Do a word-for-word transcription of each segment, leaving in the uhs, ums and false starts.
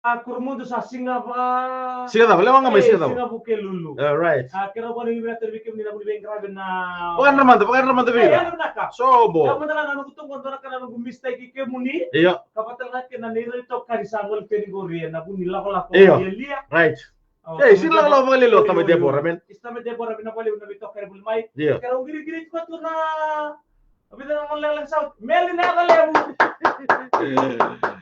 A, Kurumudu sa siga va. Siga cava? Lewa ga mai. Ei, siga cava? Siga Vukelulu. All right. A, keirau vakanuinui vinaka tale vei kemuni na vuniwai qaravi na. Vakayadra mada, vakayadra mada vei ira. Ei, yadra vinaka. Sobo. Au mada ga na noqu toqo, dua na ka na noqu mistake kemuni. Io. Ka vata ga kei na neirau itokani sa gole teni qori ena vuni lakolako. Io. Lialia. Right. Ei, sina lakolako vakalialia o tamai Debora, man. Is tamai Debora, vinaka vakalevu na veitokani voli mai. Io. Keirau qiriqiri tiko tu na Vica na gone lekaleka sa oti. Meli na yaca levu.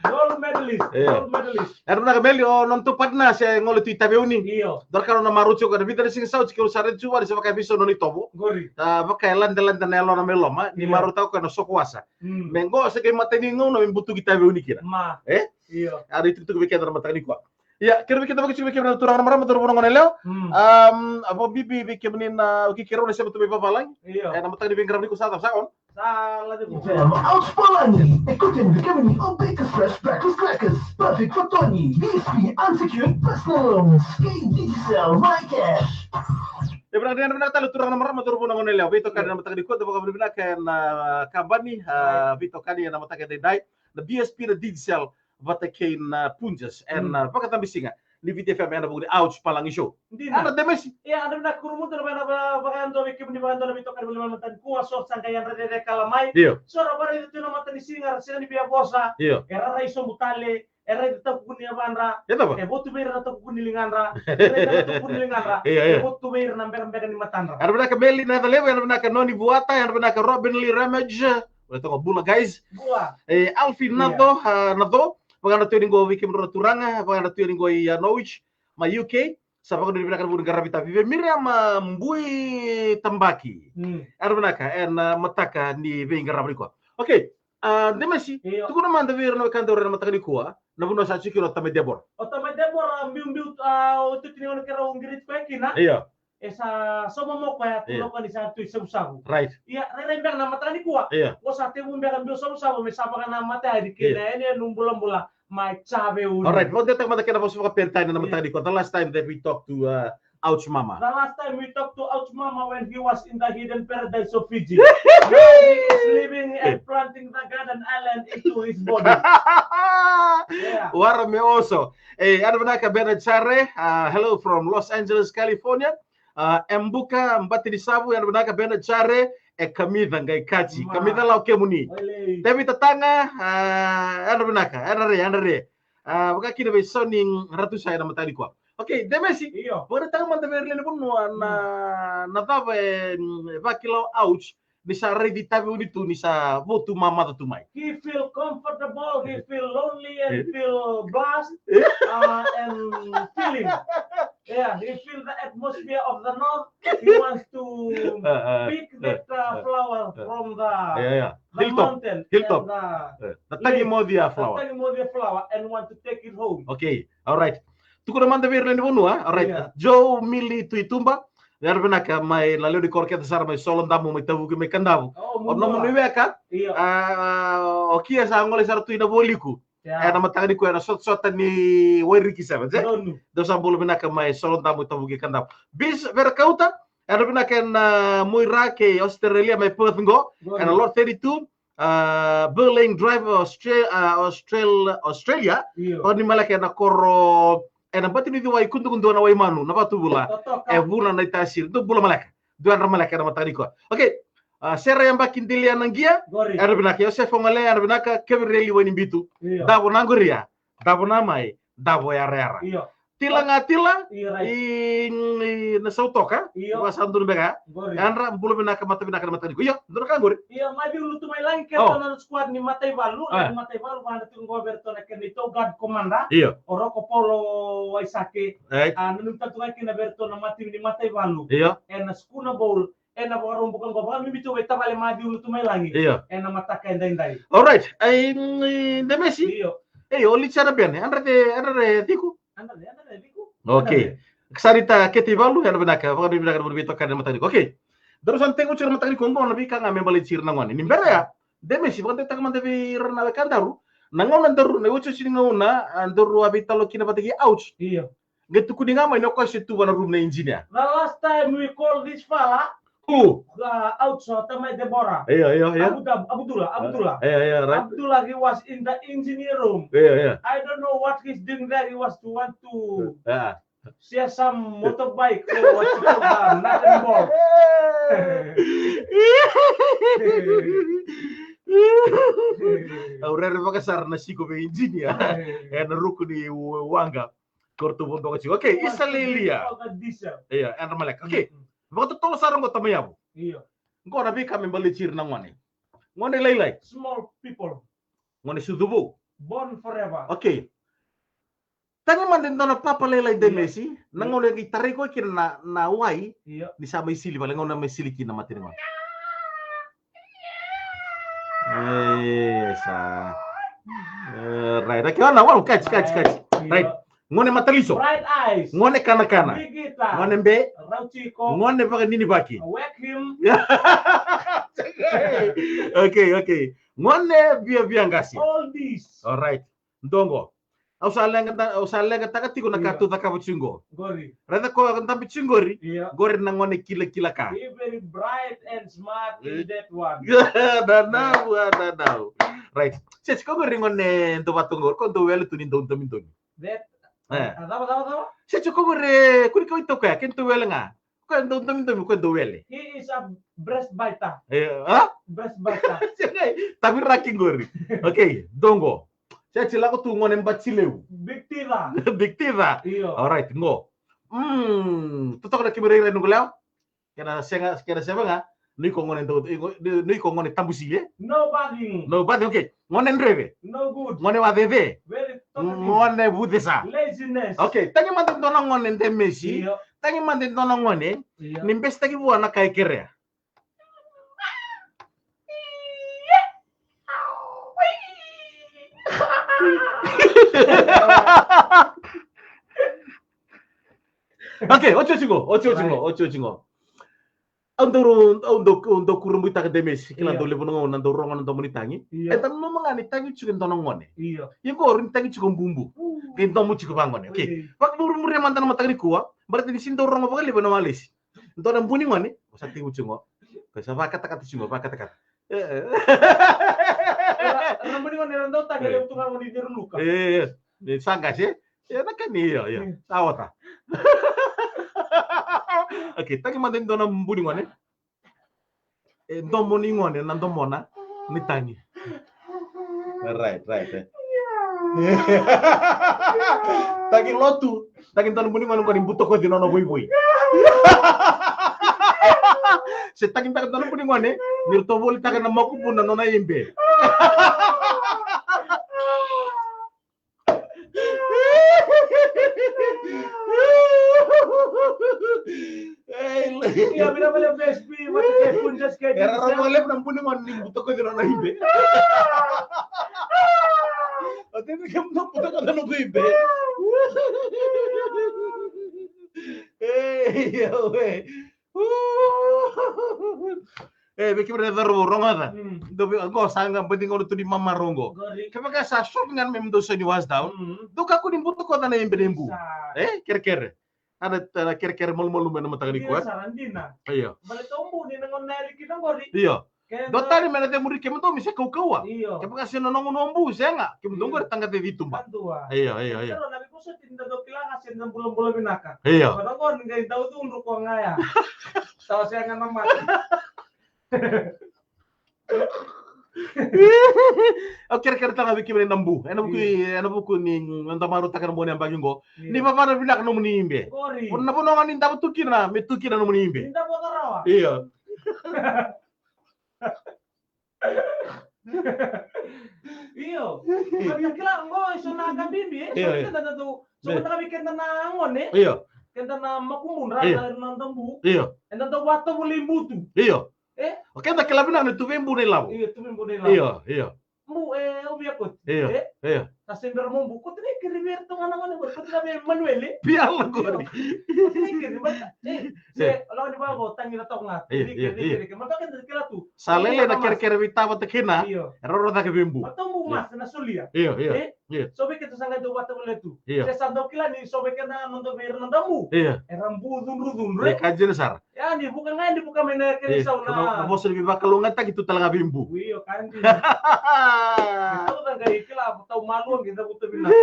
Gold medalist. Io. Gold medalist. Era vinaka Meli, o nona tou partner se gole tu i Taveuni. Io. Dua na ka nona marau tiko, na vica na siga sa oti keirau sa raica tu vua ni sa vaka e veisau nona itovo. Qori. A, vaka e ladelade na yalona mai loma ni marautaka o koya na soko wasa. Mm. Me qo se qai matai ni gauna me butuki Taveuni kina. Ma. E? Io. A, na itukutuku vei keda na mataka nikua. Ia, keirau vei keda vakatiko vei keda na turaga na marama, cauravou na gone yalewa. Mm. Am, a vakabibi vei kemuni na, o keirau na sema tu mai vavalagi. Io. E, na mataka ni veiqaravi nikua sa cava, sa on? Sa lade ku. Ouch Palagi, e kauta yani vei kemuni o Bakers Fresh Breakfast Crackers. Perfect for Tony, B S P, unsecured personal loans, kei Digicel, My Cash. E vinaka, e vinaka tale turaga na marama, cauravou na gone yalewa. Veitokani na mataka nikua, da vakavinavinaka ena kabani, a, veitokani ena mataka edaidai. Na B S P, na Digicel, vata kei na Punjas ena vakacabe siga ni Viti F M ena vuku ni Ouch Palagi Show. Dina. Yadra Demesi. Ia, yadra vinaka Kurumudu, na vaka, na vaka, vakayadua vei kemuni, vakayadua na veitokani voli mai mataka nikua, so sa qai yadra cecekala mai. Io. So ra vakaraica tu na matanisiga, ra sega ni via vosa. Io. Era rai sobu tale, era raica takuku ni yavadra. E cava? E votu vei ira na takuku ni ligadra. Era raica na takuku ni ligadra. Io, io. E votu vei ira na bekabeka ni matadra. Yadra vinaka Meli na yaca levu, yadra vinaka Noni Vuata, yadra vinaka Robin Lee Ramage. Oi, toka bula, guys. Bula. E, Alfi Naco, a, Naco. Vakayadrati yani qo vei kemudrau na turaga, vakayadrati yani qo i, a, Norwich, mai U K. Sa vakanuinui vinaka na vuku ni qaravi tavi vei Miriama Bui Tabaki. Mm. Yadra vinaka ena mataka ni veiqaravi nikua. Okay. A, Demesi, io, tukuna mada vei ira na wekadaru ena mataka nikua na vanua sa tiko kina o tamai Debora. O tamai Debora, biubiu, a, o tiko kina, keirau qiriti koya kina. Io. E sa sauma mai o koya, io, tukuna o koya ni sa tu i Savusavu. Right. Ia, rairai beka na mataka nikua. Io. Ko sa tevu beka biu Savusavu me sa vakanamata yani kei na yanuyanu bulabula mai Taveuni. All right, vakadeitaka mada kena vosa vakaperitania na mataka nikua. The last time that we talked to, uh, Ouch Mama. The last time we talked to Ouch Mama when he was in the hidden paradise of Fiji. Now he is living and planting the garden island into his body. Yeah. Wara me oso. E, yadra vinaka Bernard Chare, uh, hello from Los Angeles, California. Uh, Embuka, Bati ni Savu, yadra vinaka Bernard Chare, e kamica qai kaci. Ma. Kamica lau kemuni. Oi, lei. Tevita Taga, uh, yadra vinaka, yadra re, yadra re. A, vaka kina vei Soni Ratusai na mataka nikua. Okay, Demesi. Io. Vakaraitaka mada vei ira lewe ni vanua na, mm, na cava e, mm, e vakila o Ouch ni sa raici Taveuni tu ni sa votu mamaca tu mai. He feel comfortable, he feel lonely and, eh, feel blessed, eh, uh, and feeling. Yeah, he feel the atmosphere of the north. He wants to, uh, uh, pick that, uh, uh, flower, uh, from the, yeah, yeah, the hilltop, mountain, hilltop, and the, eh, na tagi mocia flower. The tagi mocia flower and want to take it home. Okay, all right. Tukuna mada vei ira lewe ni vanua, all right. Yeah. Joe Mili Tuituba. Yadra vinaka mai na lewe ni koro kece sara mai Solodamu, mai Tavuki, mai Kadavu. Oh, o nomuni weka. Io. A, o Kia sa gole sara tu i Navoliku. Yeah. E, na mataka nikua ena sotasota ni Wairiki Sevens, e? Donu. Dou sa bula vinaka mai Solodamu, Tavuki, Kadavu. Bis Vera Kauta, yadra vinaka ena, a, Muira kei Australia mai Perth qo. Donu. Ena Lot thirty-two, a, Berlin Drive, Austra-, a, Austral-, Australia. Io. Ko ni maleka ena koro, ena bati ni ciwai kudukudua na Waimanu, na Vatuvula. Totoka. E Vuna na iTasiri. Dou bula maleka. Dua yadra maleka ena mataka nikua. Okay. A, Sera Yabaki Delia Naqia. Qori. Yadra vinaka. Iosefa Gole, yadra vinaka. Kevireli Wainibitu. Io. Davo na qoria. Davo na mai. Davo yarayara. Io. Tila ga Tila. Io, right. I, i na Sautoka. Io. Vaka sa donu beka. Qori. Yadra, bula vinaka, mata vinaka na mataka nikua. Io, dua na ka qori. Io, Maciu Lutumailagi, kei ratou na squad ni Mataivalu. A. Ni Mataivalu, vaka na tiko qo vei ratou na kena iTaukei guard commander. Io. O Roko Paulo Waisake. Right. A, nanumi tale tu ga kina vei ratou na mata ni Mataivalu. Io. Ena Sukuna Bowl, ena Vakaraubuka qo, vakabibi tu vei tavale Maciu Lutumailagi. Io. Ena mataka edaidai. All right. Ai, mm, Demesi. Io. Ei, o Lichana Bene, yadra re, yadra re tiko. Yadra re, yadra re tiko. Okay. Yadra re. Sarita Keteivalu, yadra vinaka, vakanuinui vinaka na vuniwai toka ena mataka nikua. Okay. Daru sa na tekivu tiko ena mataka nikua qo na veika ga me baleti ira na gone. Ni bera ya, Demesi, vakadeitaka mada vei ira na wekadaru na gauna daru, na iotioti ni gauna, a, daru a veitalanoa kina vata kei Ouch. Io. Qai tukuni ga mai ni o koya se tu vua na room na engineer. The last time we call this fella, Who? Uh, also, Tamai Deborah. Iya, iya, iya. Abdullah, Abdullah, Abdullah. Iya, iya, right. Abdullah, he was in the engineer room. Iya, iya. I don't know what he's doing there. He was to want to share some motorbike or what you call that, nut and bolt. Au rere vakasara na siko vei engineer. E na ruku ni waqa. Ko ratou vodoka tiko. Okay, isa lelevu. Iya, era maleka. Okay. Vakatotolo sara qo Tamai Yavu. Io. Qo na veika me baleti ira na gone. Gone lailai. Small people. Gone sucu vou. Born forever. Okay. Tagi mada e dua na papa lailai Demesi. Na gauna e qai tarai koya kina na, na wai. Io. Ni sa mai sili vale, gauna mai sili kina na mata ni gone. E, sa. E, right. Okay, ona, wow, catch, catch, catch. Right. Gone mataliso. Bright eyes. Gone kanakana. Big guitar. Gone be. Rauchiko. Gone vakaninivaki. Wake him. Okay, okay. Gone viavia qase. All this. All right. Dongo. Au sa leqa ta-, au sa leqataka tiko na ka tu cakava tiko qo. Qori. Raica ko dabe tiko qori. Io. Qori na gone kilakila ka. Very bright and smart in that one. Nanau, a, nanau. Right. Se tiko qori gone dou vatu qori, ko dou wele tu ni dou domidomi. That. E. A, cava, cava, cava? Se tiko qori, kuri kau itau kaya, ke dou wele ga. Ko e dau domidomi, ko e dau wele. He is a breast biter. E, a? Breast biter. Taviraki qori. Okay, dongo. Se ti lako tu gone bati levu. Big teether. Big teether. Io. All right, qo. Mm, totoka na kemera ira nuku lewa. Kena sega, kena sega ga. Ni ko gone dau, ni ko gone tabusi, e? No bathing. No bathing, okay. Gone dreve. No good. Gone wacece. Very talkative. Gone vucesa. Laziness. Okay, tagi mada e dua na gone Demesi. Io. Tagi mada e dua na gone. Io. Ni besetaki vua na ka e kerea. Okay, oti, oti qo, oti, oti qo, right, oti, oti qo. Au dau, au dau, au dau kurabuitaka Demesi, kila, io, dau levu na gauna dau rogo na domo ni tagi. Io. E da nanuma ga ni tagi tiko e dua na gone. Io. Ia qori ni tagi tiko bubu. Uh. Qai domo tiko vagone. Okay. Oi. Vakamurimuria mada na mataka nikua, baleta ni sega ni dau rogo vakalevu ena walesi. Dua na bu ni gone, o sa tekivu tiko qo. Ko sa vakatakata tiko qo, vakatakata. E, e. Era, era bu ni gone era dau tagi, e, levu tu ga gone i Verunuka. E, e, e. Ni sa qase. E, na ka ni, io, io. Mm. Sa ota. Okay, tagi mada e dua na bu ni gone. E, domo ni gone, na domona ni tagi. Right, right, e. Tagi lotu, tagi dua na bu ni gone, gone butakoci nona voivoi. Se tagi beka dua na bu ni gone, ni ratou volitaka na makubuna nona ibe. Ei, le-, ia, vira vale best pi, what the best pun just get. Era rau vale na bu ni gone ni butakoci nona ibe. Oti ni kemudou butakoci nona ibe. Ei, ia, we. E, vei kemudou na cauravou, rogoca. Mm. Dou vei, qo sa ga badi gauna tu ni mamarau qo. Qori. Kevaka sa soft ga me dou sa ni wash down. Mm. Dou kakua ni butakoca na ibe ni bu. Sa. E, kerekere. A na, a na kerekere malumalumu ena mataka nikua. Dina sara, dina. Io. Baleta o bu ni na gauna e yali kina qori. Io. Dua tani me na cemuri kemudou me se kaukauwa. Io. Kevaka se nonoqu na bu, sega. Kemudou qori taqace i tuba. Kadua. Io, io, io. Sara na veivosa ni da dau kila ga se na bulabula vinaka. Io. Vata qo ni qai dau cudru ko ga ya. Sa sega na mata. Au kerekere tale ga vei kemuni na bu. Ena vuku, io, ena vuku ni, mm, da marautaka na bogi ni yabaki qo. Io. Ni vavana vinaka nomuni ibe. Qori. Na vanua ga ni davo tu kina, me tu kina nomuni ibe. Ni davo carawa. Io. Io. Baleta kila qo e so na ka bibi, e. Io, so io. Keda na dau, so, io, keda na vei keda na gone. Io. Keda na makubudra, io, na, na dabu. Io. Eda dau vatavuli butu. Io. E? O keda kila vinaka ni tu vei bu na ilavo. Io, tu vei bu na ilavo. Io, io. Bu, e, au via koti. Io, e? Io. Sa se bera mo buku, ko tini kiri vei iratou ga na gone qori, ko tini vei Emanuele. Piala qori. Ko tini kiri, ma, e, se, lako ni vavo, tagi na toka ga. Io, io, io. Rike, rike, rike. Ma toka ni kila tu. Sa lele na kerekere vei tavata kina. Io. E roro cake vei bu. Ma tou bu masa na solia. Io, io, io. So vei keitou sa qai dau vata vale tu. Io. Se sa dau kila ni so vei keda na noda vei ira na damu. Io. Era bu cudrucudru. E ka dina sara. Ya, ni vuka ga, ni vuka mai na kena isau na vosa ni veivakalougatataki tu tale ga vei bu. Io, ka dina. Tau da qai kila, tau malua qai cavuta vinaka.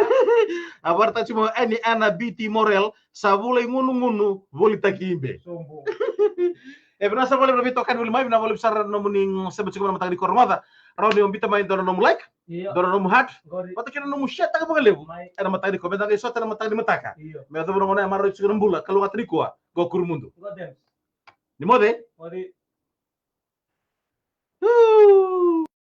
A vakaraitaka tiko mai o Ani Ana B T Morel, sa vula i gunugunu, volitaki i be. Sobu. E vinaka sara vakalevu na veitokani voli mai, vinaka vakalevu sara na nomuni sema tiko mai na mataka nikua, rogoca. Rawa ni o biuta mai dua na nomu like, io, dua na nomu heart. Qori. Vata kei na nomu share taka vakalevu. Mai. Ena mataka nikua, me da qai sota ena mataka nimataka. Io. Me yacova na gauna ya maroroi tiko na bula, kalougata nikua, qo Kurumudu. Qo Dems. Ni moce? Moce. Uu.